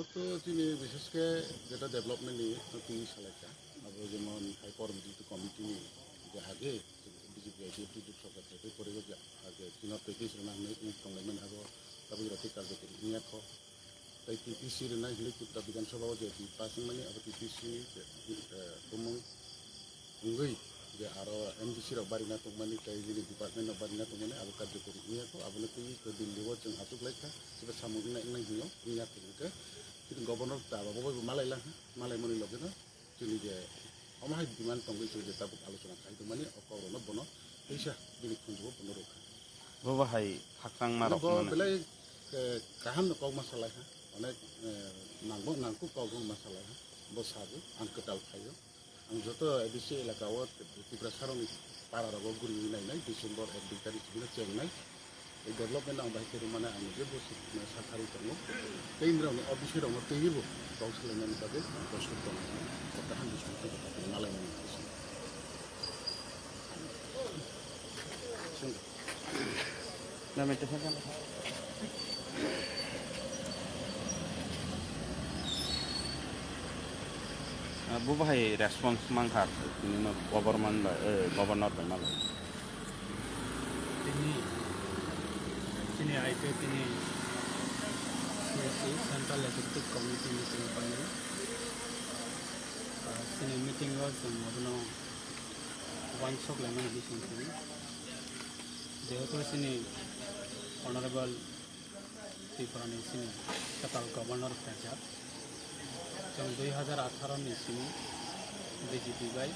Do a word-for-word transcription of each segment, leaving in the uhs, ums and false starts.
To chini bishesh khe jeta development ni twi salaikha. Abo jemon hai Kormoti committee ni je age B J P I P F T sorkar thai pore je age chini package rwna hinwi tonglai mani abo tabuk rati karjokari wngya kho. Tai T P C rwnai hinwi Tripura Bidhan Sabha o je bill pass wngmani abo T P C ni je, eh, bumung wngwi je aro M D C rok barina tongmani tei bini department rok barina tongmani abo karjokari wngya kho. Abono twi khe Delhi o chwng achuk lai kha, sibo samung wngnai wngnai hinwi wngya kho hwnkhe. Chini governor ta abo bai bo malai lang ha, malai mani loge no chini je omo hai demand tongwi chwng je tabuk alochona khai tongmani o kok rokno bono teisa bini khunjugo bono rwkha. Bo bahai khakchangma rok Bo mano. Belai, eh, kaham no kok ma salai ha, onek, eh, nangbo nangkuk kok ma salai ha, bo sago ang kwtal phaio. Ang joto A D C elaka o Tiprasa rokni para rogo guriwi nainai, December ek dui tarikh sibino chengnai. Ei development ang bahai khe rwmani ang je bo sakharwi tongo. Tei indrokni office rokno twiwi bo kok salainani bagwi ang prostuk tongo. Kaham bising tei kaham malaimani bising. Dame te sakha. Ah, bo bahai response mankha tini no government bai, eh, governor bai malai. Tini, tini I P F T ni C S C, Central Executive Committee meeting pai. Ah, tini meeting o chwng abono uansuk laimani bising tini. Jehetu chini Honorable Tripura ni chini kwtal governor khlaijak. Chwng dui hazar atharo ni simi B J P bai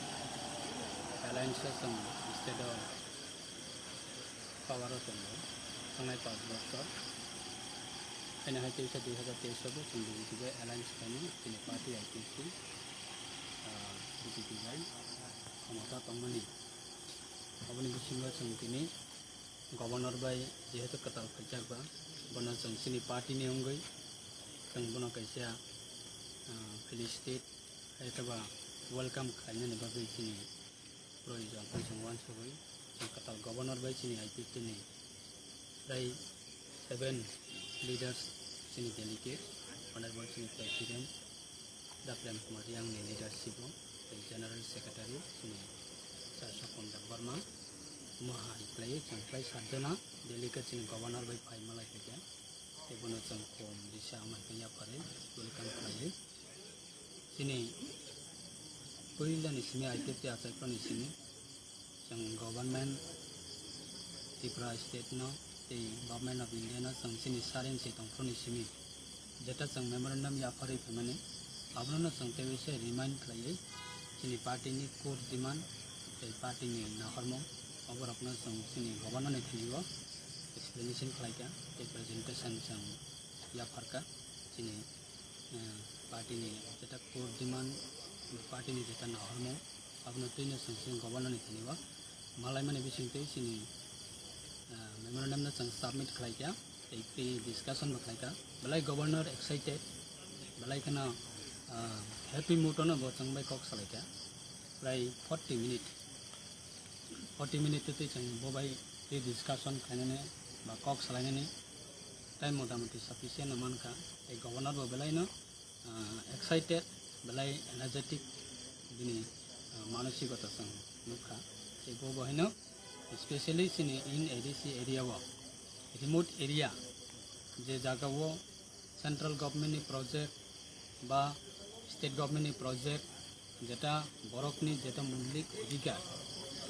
alliance o chwng state o power o tongo thangnai panch bochor. Haino hai teisa dui hazar teis o bo chwng B J P bai alliance khlaimani chini party I P F T, ah, B J P bai khomota tongmani. Aboni bisingo chwng tini governor bai jehetu kwtal khaijak ba, bono chwng chini party ni wngwi chwng bono kaisa, ah, felicitate hai khe ba welcome khlainani bagwi chini proyojon tei chwng uansugwi chwng kwtal governor bai chini I P F T ni tei seven leaders chini delegate, honorable chini president, Daprem Kumar Reang ni leadership o tei General Secretary chini Sir Sopon Debbarma, omo hai khlaiwi chwng khlai sat jona delegate chini governor bai phai malai khaikha, tei bono chwng kom risa omo hai khe yapharwi welcome khlaiwi. Chini puila ni simi I P F T achaikro ni simi. Chwng government Tripura state no tei government of India no chwng chini saren se tongphuru ni simi jeta chwng memorandum yapharwi phaimani abono no chwng teiwi se remind khlaiwi chini party ni core demand tei party ni nahormung oborokno chwng chini governor ni thani o explanation khlaikha tei presentation chwng yapharkha chini, eh, party ni jeta core demand, party ni jeta nahormung, abono twino chwng chini governor ni thani o malaimani bisingtwi chini, eh, memorandum no chwng submit khlaikha, tei twi discussion bo khlaikha. Belai governor excited, belai kheno, ah, happy mood ono bo chwng bai kok salaikha. Prai forty minute, forty minute twi chwng bo bai twi discussion khlainani ba kok salainani time motamuti sufficient no mankha. Tei governor bo belai no ah, excited, belai energetic bini, ah, manosikota chwng nukha. Tei bo bo haino specially chini in A D C area o, remote area, je jaga o central government ni project ba state government ni project jeta borok ni jeta mulik odhikar,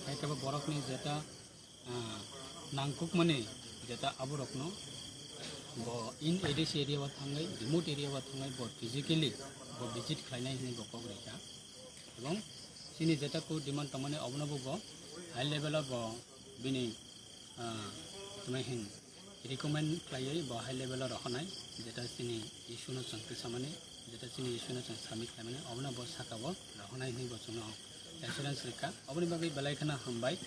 hai khe bo borok ni jeta ah, nangkukmani jeta aborokno bo in A D C area o thangwi, remote area o thangwi bo physically bo visit khlainai hinwi bo kok rikha. Ebong chini jeta ku demand tongmani obono bo, bo high level o bo bini, ah, tongmani hin recommend khlaiwi bo high level o rohornai, jeta chini issue no chwng tisamani, jeta chini issue no chwng submit khlaimani, obono bo saka o rohornai hinwi bo chwngno assurance rikha. Oboni bagwi belai kheno hambai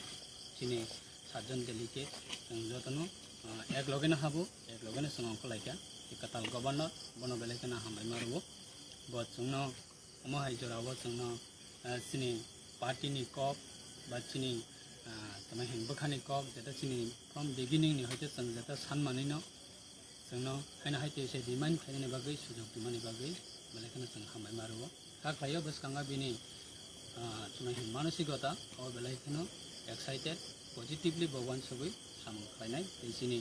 chini Sajon delegate, chwng jotono, ah, ek loge no habo, ek loge no chwng ongkhor laikha. Tei kwtal governor, bono belai kheno hambai ma rwo. Bo chwngno omo hai jora o chwngno, ah, chini party ni kok ba chini, ah, tamo hin bwkha ni kok, jeta chini from beginning ni hoite chwng jeta san manwi no, Chwngno haino hai twi se demand khlainani bagwi, sujok rimani bagwi belai kheno chwng hambai ma rwo. Kha khlaio bwskango bini, ah, tongmani hin manosikota, o belai kheno excited, positively bo uansugwi samung khlainai. Tei chini,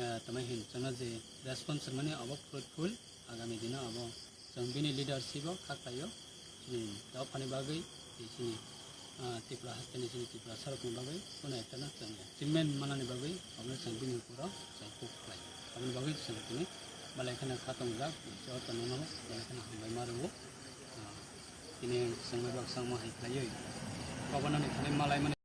ah, tongmani hin chwngno je response rwmani abo fruitful, agami dino abo chwng bini leadership o kha khlaio. Chini dophani bagwi, tei chini, ah, Tripura hasteni chini Tiprasarokni bagwi, kuno ekta no chwng achievement manani bagwi, abono chwng bini uporo chwng kuk khlai. Aboni bagwi chwng tini belai kheno kha tongjak, joto nono belai kheno hambai ma rwo. Ah, tini chwng bai baksa omo hai khlaiwi, kobornani thani malai mani.